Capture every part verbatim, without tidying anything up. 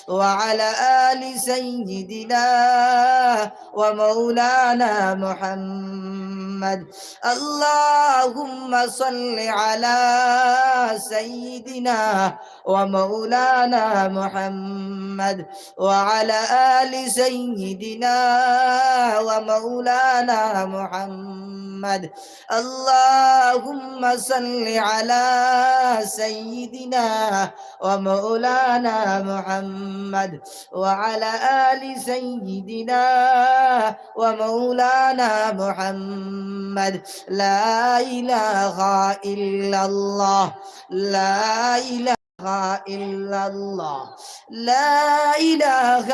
وعلى آل سيدنا ومولانا محمد. اللهم صل على سيدنا ومولانا محمد وعلى آل سيدنا ومولانا محمد. اللهم صل على سيدنا ومولانا محمد وعلى آل سيدنا ومولانا محمد. لا إله إلا الله. لا إله إلا الله. لا إله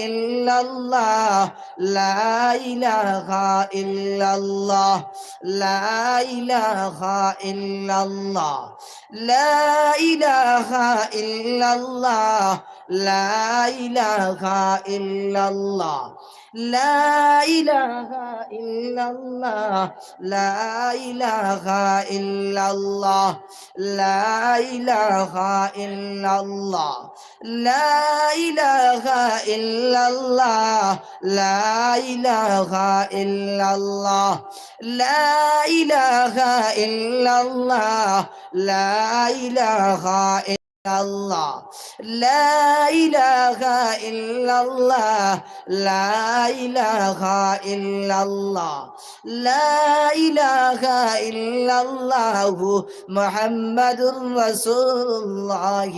إلا الله. لا إله إلا الله. لا إله إلا الله. لا إله إلا الله. لا إله إلا الله. لا إله إلا الله. لا إله إلا الله. لا إله إلا الله. لا إله إلا الله. لا إله إلا الله. لا إله إلا الله. لا إله إلا الله. لا إله إلا الله. لا إله إلا الله. لا إله إلا الله محمد رسول الله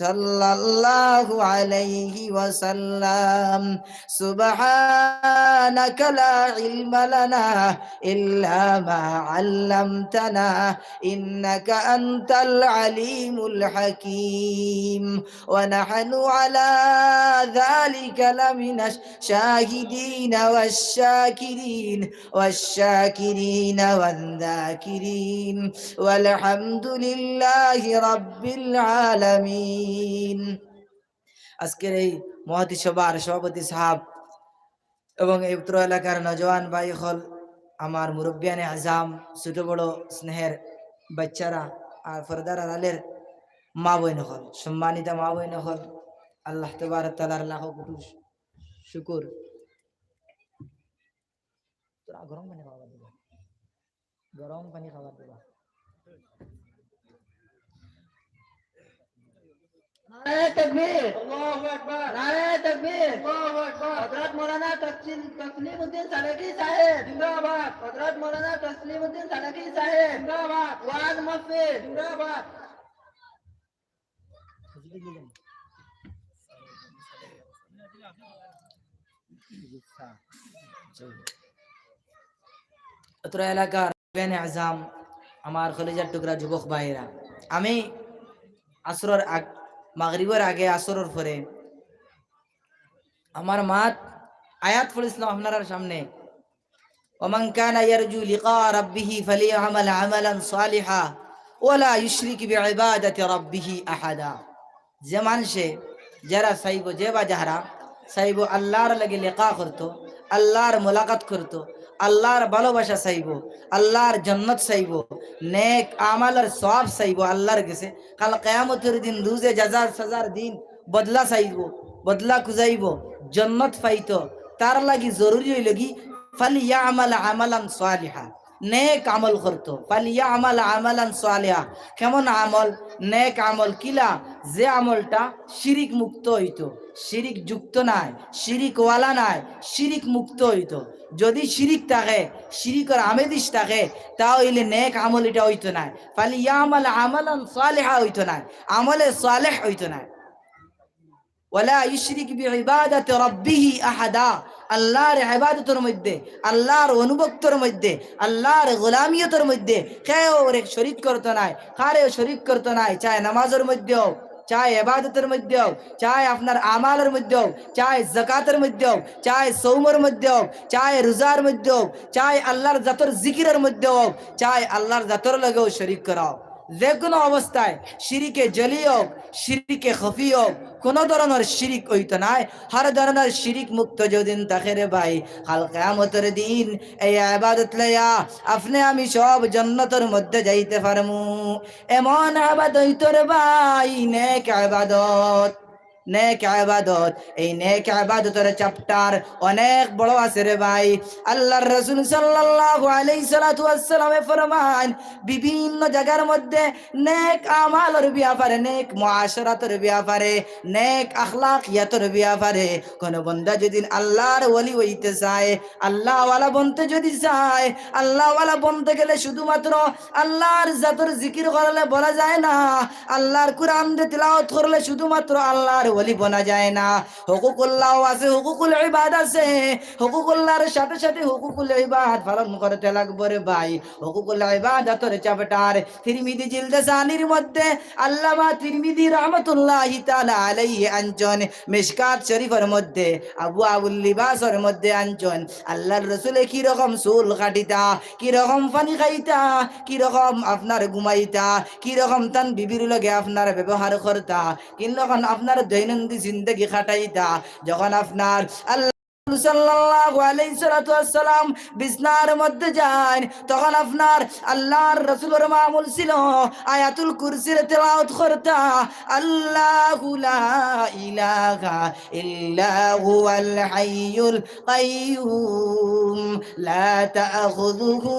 صلى الله عليه وسلم. سبحانك لا علم لنا إلا ما علمتنا إنك أنت العليم الحكيم. ونحن على ذلك لمن الشاهدين والشاكرين والشاكرين والذاكرين. والحمد لله رب العالمين. আজকের এই মহতী সভার সভাপতি সাহেব এবং এই উত্তর এলাকার নওজোয়ান ভাই অকল, আমার মুরব্বিয়ানে আজাম, ছোট বড় স্নেহের বাচ্চারা, আর পর্দার আড়ালের মা বইন অকল, সম্মানিতা মা বইন অকল, আল্লাহ তাবারক তাআলার লাখো কোটি শুকুর। তোরা গরম পানি খাওয়া দিবা। গরম পানি খাওয়া দিবা। নারায়ে তাকবীর। আল্লাহু আকবার। নারায়ে তাকবীর। আল্লাহু আকবার। হযরত মাওলানা তসলিম, তসলিম উদ্দিন সালেকি সাহেব। জিন্দাবাদ। হযরত মাওলানা তসলিম উদ্দিন সালেকি সাহেব। জিন্দাবাদ। ওয়াজ মাহফিল। জিন্দাবাদ। অত্র এলাকার বেন আজম, আমার কলিজার টুকরা যুবক ভাইরা, আমি আসরর আগ-, মাগরিবর আগে আসরর পরে আমার মাত আয়াত পড়ছিলাম আপনারার সামনে, ومن كان يرجو لقاء ربه فليعمل عملا صالحا ولا يشرك بعبادة ربه أحدا। যে মানষে, যেরা চাইবো, যে বা যাহারা চাইবো আল্লাহর লগে লেকা করতো, আল্লাহর মোলাকাত করতো, আল্লাহর ভালোবাসা চাইবো, আল্লাহর জন্নত চাইবো, নেক আমালর সওয়াব চাইবো আল্লাহর গেছে, কাল কিয়ামতর দিন রুজে জাজা সাজার দিন বদলা চাইবো, বদলা খুজাইবো, জন্নত পাইতো, তার লাগি জরুরি অইলো কি, فليعمل عملا صالحا, নেক আমল করতো। فليعمل عملا صالحا। কেমন আমল? নেক আমল কিলা? যে আমলটা শিরিক মুক্ত অইতো, শিরিক যুক্ত নায়, শিরিক ওয়ালা নায়, শিরিক মুক্ত অইতো। যদি শিরিক থাকে, শিরিকর আমেদিশ থাকে, তা অইলে নেক আমল ইটা অইতো নায়। فليعمل عملا صالحا অইতো নায়, আমলে সালেহ অইতো নায়। ولا يشرك بعبادة ربه أحدا। আল্লাহর ইবাদতর মধ্যে, আল্লাহর অনুভক্তর মধ্যে, আল্লাহর গোলামিয়তর মধ্যে কেউরে শরিক করতো নায়, কারেও শরিক করতো নায়, চায় নামাজর মধ্যে অউক, চায় ইবাদতর মধ্যে অউক, চায় আপনার আমালর মধ্যে অউক, চায় যাকাতর মধ্যে অউক, চায় সওমর মধ্যে অউক, চায় রুজার মধ্যে অউক, চায় আল্লাহর জাতর জিকিরর মধ্যে অউক, চায় আল্লাহর জাতর লগেও শরিক করা অউক। যেকুনু অবস্থায়, শিরিকে জলি অউক, শিরিকে খফি অউক, কুনু ধরনর শিরিক অইতো নায়। হর ধরনর শিরিক মুক্ত যদিন থাকে রে ভাই, কাল কিয়ামতর দিন এই ইবাদত লইয়া আপনে আমি সব জন্নতর মধ্যে যাইতে পারমু। এমন ইবাদত অইতো রে ভাই, নেক ইবাদত। নেক ইবাদত, এই নেক ইবাদতর chapter অনেক বড় আছে রে ভাই। আল্লাহর রাসূল সাল্লাল্লাহু আলাইহি সালাতু ওয়াসসালামে ফরমান, বিভিন্ন জাগার মধ্যে নেক আমালর ব্যাপারে, নেক মুআশারাতর ব্যাপারে, নেক আখলাকিয়াতর ব্যাপারে কোন বন্দা যদি আল্লাহর ওলি হইতে চায়, আল্লাহওয়ালা বনতে যদি চায়, আল্লাহওয়ালা বনতে গেলে শুধুমাত্র আল্লাহর জাতর জিকির করলে বলা যায় না, আল্লাহর কোরআন দে তিলাওয়াত করলে শুধুমাত্র আল্লাহর ওলি বনা যায় না। হুকুকুল্লাহ আছে, হুকুকুল ইবাদ আছে, হুকুকুল্লাহর সাথে সাথে হুকুকুল ইবাদ পালন করতে লাগবো রে ভাই। হুকুকুল ইবাদতর chapter তিরমিজি জিলদে সানির মধ্যে আল্লামা তিরমিজি রহমতুল্লাহি তাআলা আলাইহি আনছইন, মিশকাত শরীফর মধ্যে, আবওয়াবুল লিবাসর মধ্যে আনছইন, আল্লাহর রসুলে কি রকম চুল কাটিতা, কি রকম পানি খাইতা, কি রকম আপনার ঘুমাইতা, কি রকম তান বিবির লগে আপনার ব্যবহার করতা, কি রকম আপনার দৈনন্দিন জিন্দেগি কাটাইতা। যখন আপনার আল্লাহ সাল্লাল্লাহু আলাইহি সালাতু ওয়াসসালাম বিছনার মধ্যে যাইন, তখন আপনার আল্লাহর রসুলর মামুল ছিল আয়াতুল কুরসির তেলাওয়াত করতা, আল্লাহু লা ইলাহা ইল্লা হুয়াল হাইয়ুল কাইয়ুম, লা তাখুযুহু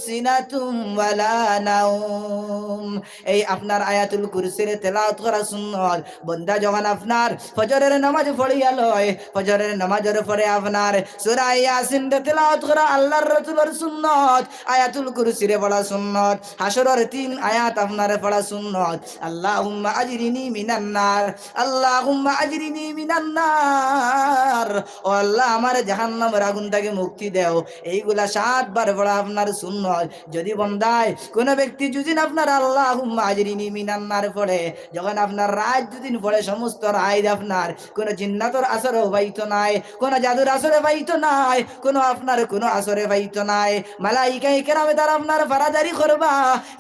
সিনাতুম ওয়ালা নাওম। এই আপনার আয়াতুল কুরসির তেলাওয়াত করা সুন্নত। বন্দা যখন আপনার ফজরের নামাজ পড়িয়া লয়, ফজরের নামাজর পরে আপনার সূরা ইয়াসিন রে তেলাওয়াত করা আল্লাহর রসুলর সুন্নত, আয়াতুল কুরসিরে পড়া সুন্নত, হাশরর তিন আয়াত আপনারে পড়া সুন্নত। আল্লাহুম্মা আজরিনি মিনান নার, আল্লাহুম্মা আজরিনি মিনান নার। ও আল্লাহ, আমারে জাহান্নামের আগুন থাকি মুক্তি দেও। এইগুলা সাতবার পড়া আপনার সুন্নত। যদি বন্দায়, কোনো ব্যক্তি যদি আপনার আল্লাহুম্মা আজরিনি মিনান নার পড়ে, যখন আপনার রাত দুদিন পড়ে, সমস্ত রাত আপনার কোনো জিন্নাতর আসরে পাইতো নায়, কোনো জাদুর আসরে পাইতো নায়, কোনো আপনার কোনো আসরে পাইতো নায়। মালাইকায়ে কেরামে তারা আপনার ফারাদারি করবা,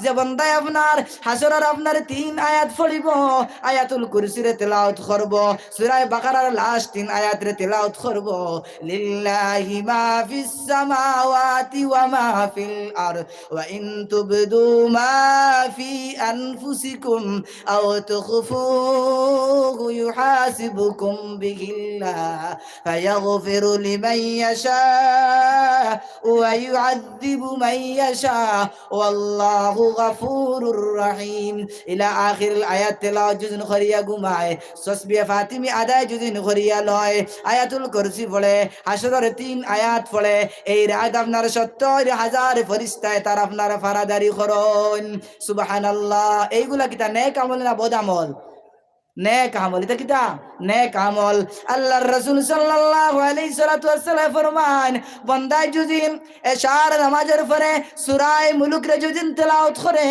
যে বন্দায় আপনার হাশরর আপনার তিন আয়াত পড়িবো, আয়াতুল কুরসিরে তেলাওয়াত করবো, সূরা বাকারার last তিন আয়াতরে তেলাওয়াত করবো। লিল্লাহি মা ফিস সামাওয়াতি ওয়া মা ফিল আরদ, ওয়া ইন তুবদু মা ফি আনফুসিকুম আও তুখফুহু ইউহাসিবকুম বিহিল্লাহ, ফায়াগফিরু লিমান ইয়াশা ওয়া ইউআযযিবু মান ইয়াশা, ওয়াল্লাহু গাফুরুর রাহিম। ইলা আখিরিল আয়াত তেলাওয়াত যুদিন করিয়া ঘুমায়, তসবিহে ফাতিমি আদায় যুদিন করিয়া লয়, আয়াতুল কুরসি পড়ে, হাশরর তিন আয়াত পড়ে, এই রাত আপনার সত্তর হাজার ফেরেশতায় তারা আপনার ফারাদারি করইন। সুবহানাল্লাহ। এইগুলা কিতা নেক আমল না বদ আমল? নেক আমল। ইতা কিতা? নেক আমল। আল্লাহর রাসূল সাল্লাল্লাহু আলাইহি সালাতু ওয়াসসালাম ফরমান, বন্দায় যুদিন এশার নামাজর পরে সূরায়ে মুলুকরে যুদিন তেলাওয়াত করে,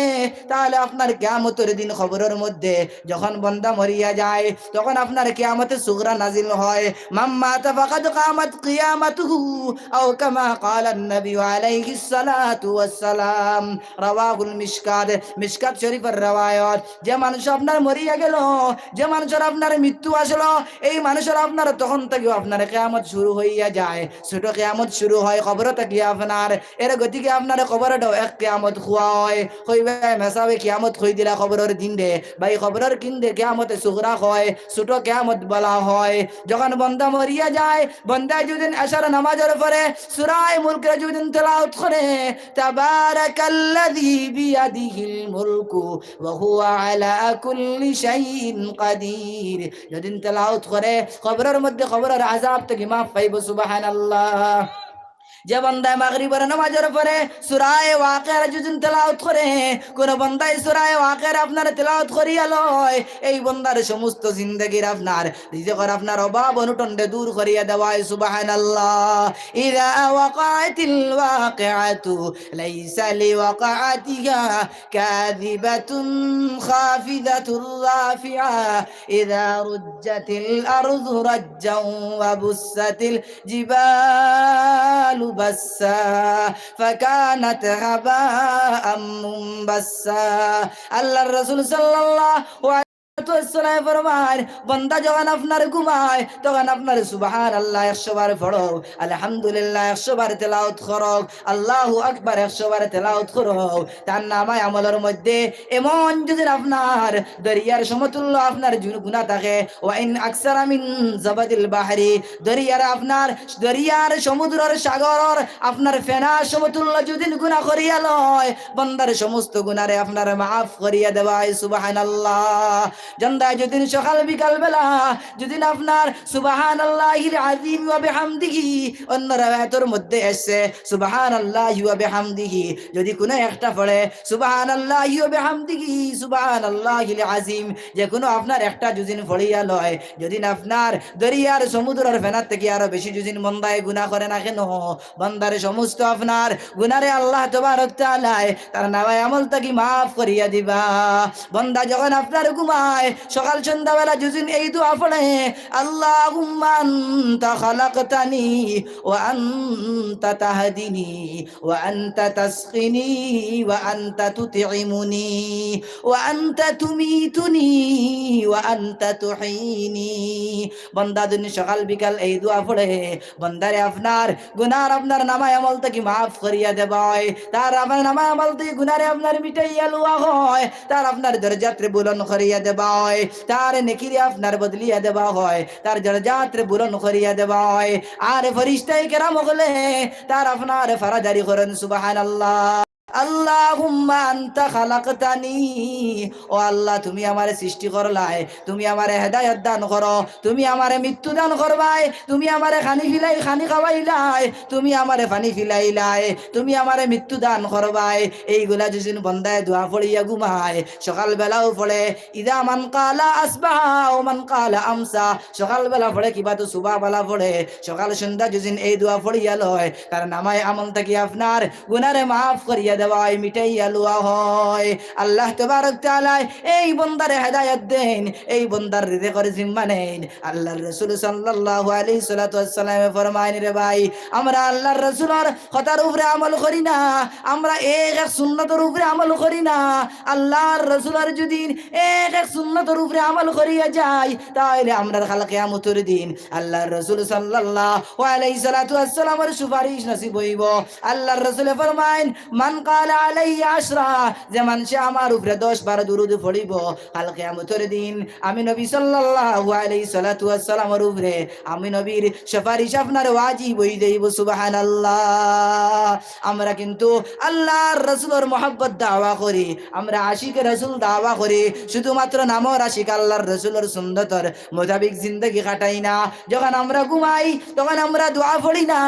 তাহলে আপনার কিয়ামতর দিন কবরর মধ্যে যখন বন্দা মরিয়া যায়, তখন আপনার কিয়ামতে সুগরা নাজিল হয়। মান মাতা ফাকাদ কামাত কিয়ামাতুহু, আও কামা ক্বালান নবী আলাইহিস সালাতু ওয়াস সালাম। রাওয়াহুল মিশকাত, মিশকাত শরীফর রেওয়ায়ত। যে মানুষ আপনার মরিয়া গেল, যে মানুষর আপনার মৃত্যু আসলো, এই মানুষর আপনার তখন থাকিও আপনার কিয়ামত শুরু হইয়া যায়। ছোট কিয়ামত শুরু হয় কবর থাকিয়া আপনার। এর গতিকে আপনার কবরটাও এক কিয়ামত কওয়া হয়। কইবা, "মেসাবে কিয়ামত কই দিলা কবরর দিনরে।" ভাই, কবরর দিনরে কিয়ামতে সুগরা কয়, ছোট কিয়ামত বলা হয়। যখন বন্দা মরিয়া যায়, বন্দায় যুদিন এশার নামাজর পরে সূরায়ে মুলুকরে যুদিন তেলাওয়াত করে, তাবারাকাল্লাযী বিয়াদিহিল মুলকু ওয়া হুয়া আলা কুল্লি শাইইন কাদির। যুদিন তেলাওয়াত করে, কবরর মধ্যে কবরর আযাব থাকি মাফ পাইবো। সুবহানাল্লাহ। যে বন্দায় মাগরিবর নামাজর পরে সূরায়ে ওয়াকিয়ার যুদিন তেলাওয়াত করে, কোন বন্দায় সূরায়ে ওয়াকিয়ার আপনার তেলাওয়াত করিয়া লয়, এই বন্দার সমস্ত জিন্দেগির আপনার রিজিকর আপনার অভাব অনটনরে দূর করিয়া দেওয়া হয়। সুবহানাল্লাহ। ইযা ওয়াকাআতিল ওয়াকিআতু লাইসা লিওয়াকাআতিহা কাযিবাতুন খাফিদাতুর রাফিআ। ইযা রুজ্জাতিল আরদু রাজ্জাও ওয়া বুসসাতিল জিবালু বাসসা ফাকানাত হাবাআম মুমবাসসা। আল্লাহর রাসূল সাল্লাল্লাহু সালামে ফরমাইন, বন্দা যখন আপনার ঘুমায়, তখন আপনার সুবহানাল্লাহ একশো বার পড়ো, আলহামদুলিল্লাহ একশো বার তেলাওয়াত করো, আল্লাহু আকবার একশো বার তেলাওয়াত করো, তার নামায় আমলর মধ্যে এমন যদি আপনার দরিয়ার সমতুল্য আপনার জুন-, গুনাহ থাকে, ওয়া ইন আকসারা মিন জাবাদিল বাহরি, দরিয়ার আপনার, দরিয়ার সমুদ্রর সাগরর আপনার ফেনা সমতুল্য যদি গুনাহ করিয়া লয়, বন্দার সমস্ত গুনারে আপনার মাফ করিয়া দেওয়া হয়। সুবহানাল্লাহ। জন্দায় যদি সকাল বিকাল বেলা যদি আপনার সুবহানাল্লাহিল আজিম ওয়া বিহামদিহি, অন্য রেওয়ায়াতর মধ্যে এসে সুবহানাল্লাহি ওয়া বিহামদিহি, যদি কোনো একটা পড়ে সুবহানাল্লাহি ওয়া বিহামদিহি সুবহানাল্লাহিল আজিম, যে কোনো আপনার একটা যুজিন পড়িয়া লয়, যদি আপনার দরিয়ার সমুদ্রর ফেনার থেকে আরো বেশি যুজিন বন্দায় গুনাহ করে না কেন, বন্দার সমস্ত আপনার গুনারে আল্লাহ তবারক তাআলায় তার নামায় আমল থাকি মাফ করিয়া দিবা। বন্দা যখন আপনার ঘুমায়, সকাল সন্ধ্যাবেলা যুজিন এই দোয়া পড়ে, আল্লাহুম্মা আনতা খালাকতানি ওয়া আনতা তাহদিনি ওয়া আনতা তাসকিনি ওয়া আনতা তুতইমুনি ওয়া আনতা তুমিতুনি ওয়া আনতা তুহয়িনি। বন্দা যদি সকাল বিকাল এই দোয়া পড়ে, বন্দারে আপনার গুনার আপনার নামায় আমল থাকি মাফ করিয়া দেবা হয়, তার আপনার নামায় আমল থাকি গুনারে আপনার মিটাইয়া লওয়া হয়, তার আপনার দরজাতরে বুলন্দ করিয়া দেবা হয়, তার নেকিরে আপনার বদলিয়া দেবা হয়, তার দরজাতরে বুলন্দ করিয়া দেবা হয়। আর ফিরিস্তায়ে কেরাম অকলে তার আপনার ফারাদারি করেন। সুবহানাল্লাহ। আল্লাহুম্মা আনতা খালাকতানি, ও আল্লাহ, তুমি আমারে সৃষ্টি করলায়, তুমি আমারে হেদায়েত দান করো, তুমি আমারে মৃত্যু দান করবায়, তুমি আমারে খানি ফিলাই, খানি খাওয়াইলায়, তুমি আমারে পানি ফিলাইলায়, তুমি আমারে মৃত্যু দান করবায়। এইগুলা যুজিন বন্দায় দোয়া পড়িয়া ঘুমায়, সকাল বেলাও পড়ে, ইযা মান ক্বালা আসবাহা ওয়া মান ক্বালা আমসা, সকাল বেলা পড়ে কিবা তো সুবা বেলা পড়ে, সকাল সন্ধ্যা যুজিন এই দোয়া পড়িয়া লয়, তার নামায় আমল থাকি আপনার গুনারে মাফ করিয়া দেওয়া হয়, মিটাইয়া লওয়া হয়। আল্লাহ তবারক তাআলায় এই বন্দারে হেদায়েত দেন, এই বন্দার রিজিকর জিম্মা নেন। আল্লাহর রাসূল সাল্লাল্লাহু আলাইহি সাল্লাতু ওয়াসসালামে ফরমাইন, রে ভাই, আমরা আল্লাহর রাসূলর কথার উপরে আমল করি না, আমরা এক এক সুন্নতর উপরে আমল করি না। আল্লাহর রাসূলর যদি এক এক সুন্নতর উপরে আমল করিয়া যাই, তাহলে আমরার কাল কিয়ামতর দিন আল্লাহর রাসূল সাল্লাল্লাহু আলাইহি সাল্লাতু ওয়াসসালামর সুপারিশ নসিব হইব। আল্লাহর রাসূলে ফরমাইন, মান ক্বালা আলাইয়া আশরা, যে মানষে আমার উপরে দশ বার দুরূদ পড়িব, কাল কিয়ামতর দিন আমি নবী সাল্লাল্লাহু আলাইহি সাল্লাতু ওয়াসসালামর উপরে আমি নবীর সুপারিশ আপনার ওয়াজিব হই যাইব। সুবহানাল্লাহ। আমরা কিন্তু আল্লাহর রাসূলর মহব্বত দাওয়া করি, আমরা আশিকে রাসূল দাওয়া করি, শুধুমাত্র নামর আশিক, আল্লাহর রাসূলর সুন্নতর মোতাবিক জিন্দেগি কাটাই না। যখন আমরা ঘুমাই, তখন আমরা দোয়া পড়ি না,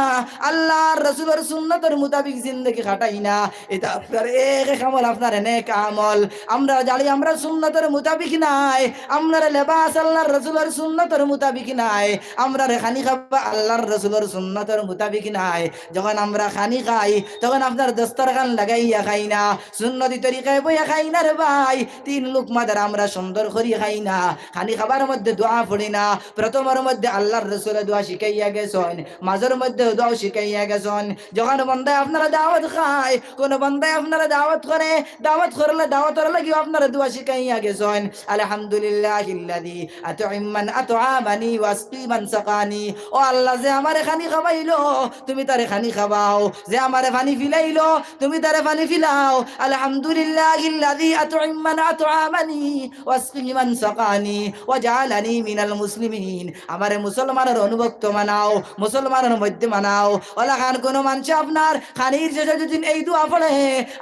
আল্লাহর রাসূলর সুন্নতর মোতাবিক জিন্দেগি কাটাই না। এটা আপনার এক এক আমল, আপনার নেক আমল। আমরা জানি আমরা সুন্নতর মোতাবিক নাই, আমরার লেবাস আল্লাহর রাসূলর সুন্নতর মোতাবিক নাই, আমরারে খানি খাবা আল্লাহর রাসূলর সুন্নতর মোতাবিক নাই। যখন আমরা খানি খাই, তখন আপনার দস্তরখান লাগাইয়া খাই না, সুন্নতি তরিকায় বইয়া খাই না রে ভাই। তিন লুকমা দ্বারা আমরা সুন্দর করি খাই না। খানি খাবার মধ্যে দোয়া পড়ি না। প্রথমর মধ্যে আল্লাহর রাসূলে দোয়া শিখাইয়া গেছইন, মাঝর মধ্যে দোয়াও শিখাইয়া গেছইন। যখন বন্দায় আপনারা দাওয়াত খায়, কোন বন্দায় আপনারা দাওয়াত করে, দাওয়াত করলে দাওয়াতর লাগিও আপনারা দোয়া শিখাইয়া গেছইন, আলহামদুলিল্লাহিল্লাযী আত'আমা মান আত'আমানি ওয়া আসকা মান সাকানি। ও আল্লাহ, যে আমারে খানি খাবাইলো, তুমি তারে খানি খাবাও, যে আমারে পানি ফিলাইলো, তুমি তারে পানি ফিলাও। আলহামদুলিল্লাহিল্লাযী আত'আমা মান আত'আমানি ওয়া আসকা মান সাকানি ওয়া জাআলানি মিনাল মুসলিমিন। আমারে মুসলমানর অনুভুক্ত বানাও, মুসলমানর মধ্যে বানাও। অলাখান কোনো মানষে আপনার খানির শেষে যদি এই দোয়া পড়ে,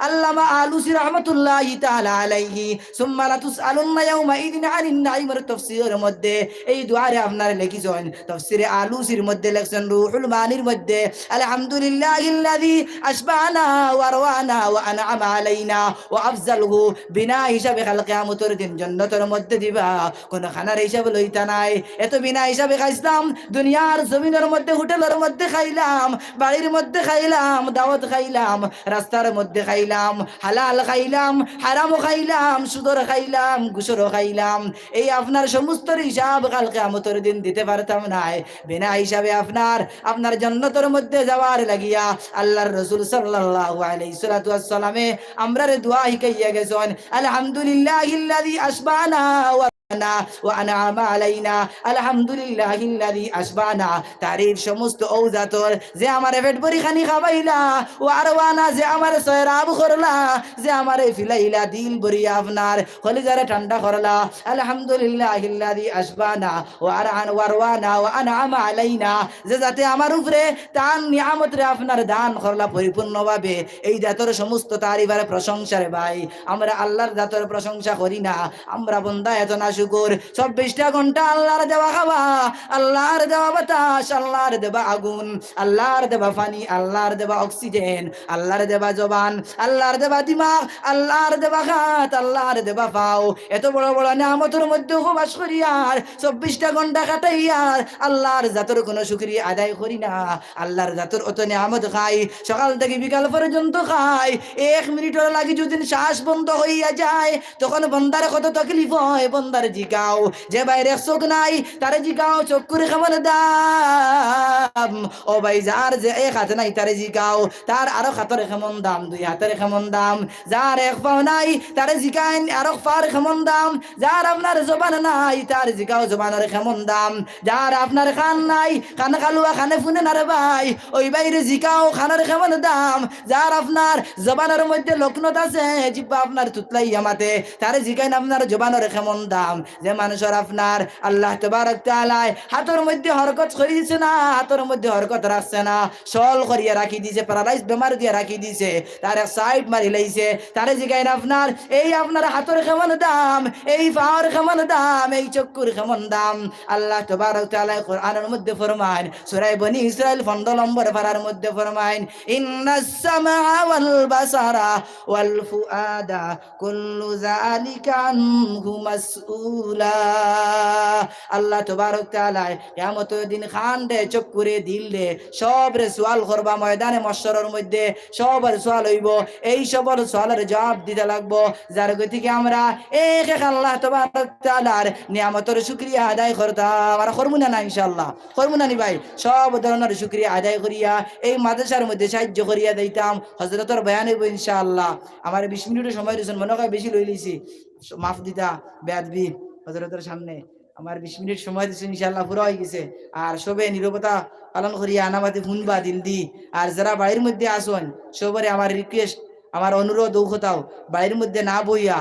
আল্লামা আলুসি রহমতুল্লাহি তাআলা আলাইহি, সুম্মা লাতুসআলুন্না ইয়াউমাইযিন আনিন নাঈমর তাফসীরর মধ্যে এই দোয়ারে আপনারে লেখিছইন। তাফসীরে আলুসির মধ্যে লেখছইন রুহুল মানির মধ্যে, আলহামদুলিল্লাহিল্লাযী আশবা'আনা ওয়া আরওয়া'আনা ওয়া আন'আমা আলাইনা ওয়া আফজালহু, বিনা হিসাবে কাল কিয়ামতর দিন জন্নতর মধ্যে দিবা। কোনো খানার হিসাব লইতা নায়। এত বিনা হিসাবে খাইছলাম, দুনিয়ার জমিনর মধ্যে, হোটেলর মধ্যে খাইলাম, বাড়ির মধ্যে খাইলাম, দাওয়াত খাইলাম, রাস্তার মধ্যে খাইলাম, হালাল খাইলাম, হারামও খাইলাম, সুদর খাইলাম, ঘুষরও খাইলাম। এই আপনার সমস্তর হিসাব কাল কিয়ামতর দিন দিতে পারতাম নায়। বিনা হিসাবে আপনার, আপনার জন্নতর মধ্যে যাওয়ার লাগিয়া আল্লাহর রাসূল সাল্লাল্লাহু আলাইহি সাল্লাতু ওয়াসসালামে আমরারে দোয়া শিখাইয়া গেছইন, আলহামদুলিল্লাহিল্লাযী আশবা'আনা ওয়া وأنعم علينا، الحمد لله الذي أشبعنا। তারিফ সমস্ত অউ জাতর, যে আমারে পেট ভরি খানি খাবাইলা, وأروانا, যে আমারে সয়রাব করলা, যে আমারে ফিলাইলা দিল ভরিয়া আপনার কলিজারে ঠান্ডা করলা। الحمد لله الذي أشبعنا وأرعن-، وأروانا وأنعم علينا। যে জাতে আমার উপরে তান নিয়ামতরে আপনার দান করলা পরিপূর্ণভাবে, এই জাতর সমস্ত তারিফ আর প্রশংসা রে ভাই। আমরা আল্লাহর জাতর প্রশংসা করি না, আমরা বন্দা এত নাশুকুর। চব্বিশটা ঘন্টা আল্লাহর দেওয়া হাওয়া, আল্লাহর দেওয়া বাতাস, আল্লাহর দেওয়া আগুন, আল্লাহর দেওয়া পানি, আল্লাহর দেওয়া অক্সিজেন, আল্লাহর দেওয়া জবান, আল্লাহর দেওয়া দিমাগ, আল্লাহর দেওয়া হাত, আল্লাহর দেওয়া পাও, এত বড় বড় নিয়ামতর মধ্যে উপবাস করিয়ার চব্বিশটা ঘন্টা কাটাইয়ার আল্লাহর জাতর কোনো শুকরিয়া আদায় করি না। আল্লাহর জাতর অত নিয়ামত খাই, সকাল থাকি বিকাল পর্যন্ত খাই, এক মিনিটর লাগি যদি শ্বাস বন্ধ হইয়া যায়, তখন বন্দার কত তকলিফ হয়। বন্দার জিগাও, যে ভাইর এক চোখ নাই, তারে জিগাও চক্ষুর কেমন দাম। ও ভাই, যার যে এক হাত নাই, তারে জিগাও তার আরো হাতর কেমন দাম, দুই হাতর কেমন দাম। যার এক পাও নাই, তারে জিগাইন আরো পার কেমন দাম। যার আপনার জবান নাই, তার জিগাও জবানর কেমন দাম। যার আপনার কান নাই, কান কালুয়া, কানে হুনে না রে ভাই, ওই ভাইরে জিগাও কানর কেমন দাম। যার আপনার জবানর মধ্যে লকনত আছে, জিব্বা আপনার তুতলাইয়া মাতে, তারে জিগাইন আপনার জবানর কেমন দাম। যে মানুষর আপনার আল্লাহ তাবারক তাআলায় হাতর মধ্যে হরকত করি দিছে না, হাতর মধ্যে হরকত রাখছে না, শল করিয়া রাখি দিছে, প্যারালাইজ বেমার দিয়া রাখি দিছে, তার এক সাইড মারি লাইছে, তারে জিগাইন আপনার এই আপনার হাতর কেমন দাম, এই পাওর কেমন দাম, এই চক্ষুর কেমন দাম। আল্লাহ তাবারক তাআলায় কোরআনর মধ্যে ফরমাইন, সূরা বনি ইসরাইল পনেরো নম্বর পারার মধ্যে ফরমাইন, إن السمع والبصر والفؤاد كل ذلك عنه مسؤول। আল্লাহ তাবারক তাআলায় কিয়ামতর দিন কানরে, চক্ষুরে, দিলরে, সবরে সুয়াল করবা ময়দানে মাহশরর মধ্যে, সবর সুয়াল অইবো। এই সবর সুয়ালর জবাব দিতা লাগবো। যার গতিকে আমরা এক এক আল্লাহ তাবারক তাআলার নিয়ামতর শুকরিয়া আদায় করতাম। আর করমু না, না ইনশাআল্লাহ? করমু না নি ভাই? সব ধরনর শুকরিয়া আদায় করিয়া এই মাদ্রাসার মধ্যে সাহায্য করিয়া দিতাম। হজরতর বয়ান অইবো ইনশাআল্লাহ। আমার বিশ মিনিটর সময় দিছইন, মনে হয় বেশি লই লিছি, মাফ দিতা, বেয়াদবি, হজরতর সামনে। আমার বিশ মিনিট সময় দিছইন, ইনশাআল্লাহ পুরা অই গেছে। আর সবে নীরবতা পালন করিয়া আনাবাতি হুনবা দিল দি। আর যারা বাড়ির মধ্যে আছইন, সবরে আমার রিকোয়েস্ট, আমার অনুরোধ, অউ কথাও বাড়ির মধ্যে না বইয়া,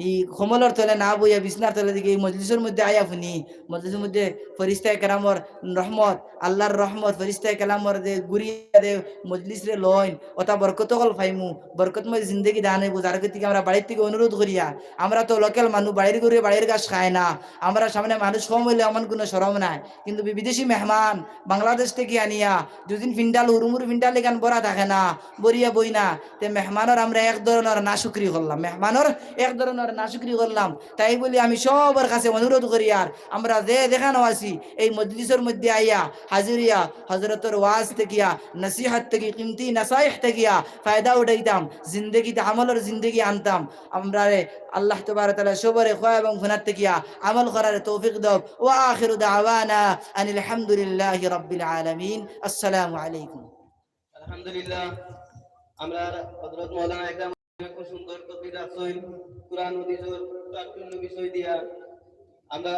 ই কম্বলর তলে না বইয়া, বিছনার তলে দিকে এই মজলিসর মধ্যে আইয়া হুনি। মজলিসর মধ্যে ফেরেশতা কেরামর রহমত, আল্লাহর রহমত, ফেরেশতা কেরামর যে ঘুরিয়া দে মজলিসরে লইন, অতা বরকত অকল পাইমু, বরকতময় জিন্দেগি দান অইবো। যার গতিকে আমরা বাড়ির থাকি অনুরোধ করিয়া, আমরা তো লোকাল মানুষ, বাড়ির গরুয়ে বাড়ির ঘাস খায় না, আমরা সামনে মানুষ কম অইলে এমন কুনু শরম নাই, কিন্তু বি-, বিদেশি মেহমান বাংলাদেশ থাকি আনিয়া দুদিন পিন্ডাল, হুরুমুরু পিন্ডাল ইখান ভরা থাকে না, ভরিয়া বই না, তে মেহমানর আমরা এক ধরনর নাশুকরি করলাম, মেহমানর এক ধরনর নাশুকরি করলাম। তাই বলি আমি সবর কাছে অনুরোধ করিয়ার, আমরা যে যেখানো আছি, এই মজলিসর মধ্যে আইয়া হাজির অইয়া হজরতর ওয়াজ থাকিয়া, নসিহত থাকি, কিমতি নাসাইহ থাকিয়া ফায়দা উঠাইতাম, জিন্দেগিতে আমলর জিন্দেগি আনতাম। আমরারে আল্লাহ তাবারক তাআলা সবরে কওয়া এবং হুনার থাকিয়া আমল করার তৌফিক দেও। وآخر دعوانا أن الحمد لله رب العالمين. السلام عليكم. আলহামদুলিল্লাহ, আমরার হযরত মাওলানা একরাম খুব সুন্দর তকরির রাখছইন, কোরআন হাদিসর তাফসীর বিষয় দিয়া। আমরা